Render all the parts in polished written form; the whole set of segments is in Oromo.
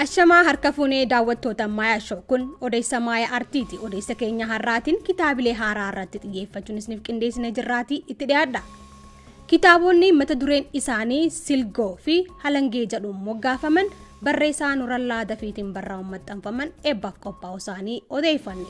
Ashamaa harka fuunee daawwattoota Maayaa Show kun odeessa Maayaa Artiiti. Odeessa keenya har'aatiin kitaabilee haaraa irratti xiyyeeffachuun isiniif qindeessine jirraatii itti dhiyaadha. Kitaabonni mata dureen isaanii Silgoo fi Halangee jedhuun moggaafaman barreessaa Nurallaa Dafiitiin barraa'uun maxxanfaman eebbaaf qophaa'uu isaanii odeeffanne.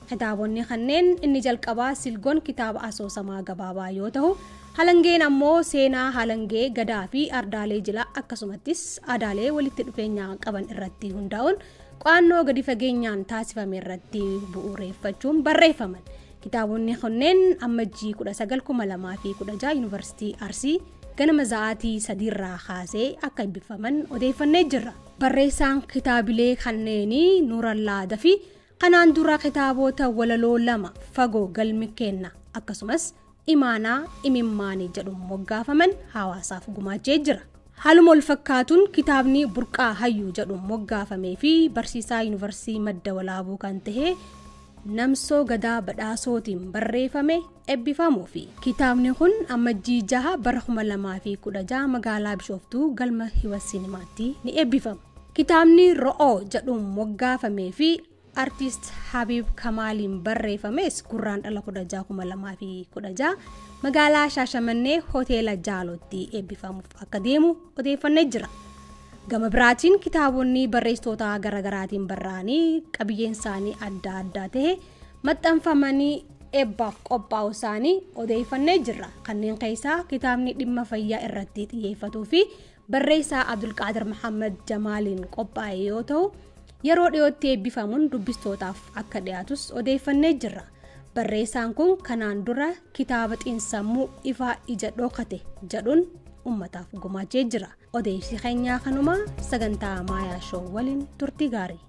Kitaabonni kanneen inni jalqabaa Silgoon kitaaba asoosamaa gabaabaa yoo ta'u, Halangeen ammoo seenaa halangee gadaa fi ardaalee jilaa akkasumattis aadaalee walitti dhufeenya qaban irratti hundaa'uun qo'annoo gadi fageenyaan taasifame irratti bu'uureffachuun barreeffaman. Kitaabonni kunneen Ammajjii 19,2016 Yuunivarsiitii Arsii ganama sa'aatii 3 irraa kaasee akka eebbifaman odeeffannee jirra. Barreessaan kitaabilee kanneenii Nurallaa Dafii kanaan dura kitaabota walaloo 2 fagoo galmi kenna akkasumas imaanaa imimmaanii jedhuun moggaafaman hawaasaaf gumaachee jira. Haaluma wal fakkaatuun kitaabni Burqaa Hayyuu jedhuun moggaafamee fi barsiisaa Yuunivarsiitii Madda Walaabuu kan ta'e Namsoo Gadaa Badhaasootiin barreeffame eebbifamuu fi kitaabni kun Ammajjii 6 bara 2016 magaalaa Bishooftuu galma Hiwa Siinimaatti ni eebbifama. Kitaabni Ro'oo jedhuun moggaafamee fi Artiist Habiib Kamaaliin barreeffames gurraan dhala 16,2016 magaalaa Shaashamannee hoteela Jaalootti eebbifamuuf akka deemu odeeffannee jira. Gama biraatiin kitaabonni barreessitoota garaagaraatiin barraa'anii qabiyyeen isaanii adda addaa ta'e maxxanfamanii eebbaaf qophaa'uu isaanii odeeffannee jirra. Kanneen keessaa kitaabni dhimma fayyaa irratti xiyyeeffatuu fi barreessaa Abdulqaadir Muhammad Jamaaliin qophaa'e yoo ta'u, yeroo dhiyootti eebbifamuun dubbistootaaf akka dhiyaatus odeeffannee jirra. Barreessaan kun kanaan dura kitaaba xiinsammuu ifaa ija dhokate jedhuun uummataaf gumaachee jira. Odeessi keenyaa kanuma sagantaa Maayaa Show waliin turtii gaarii.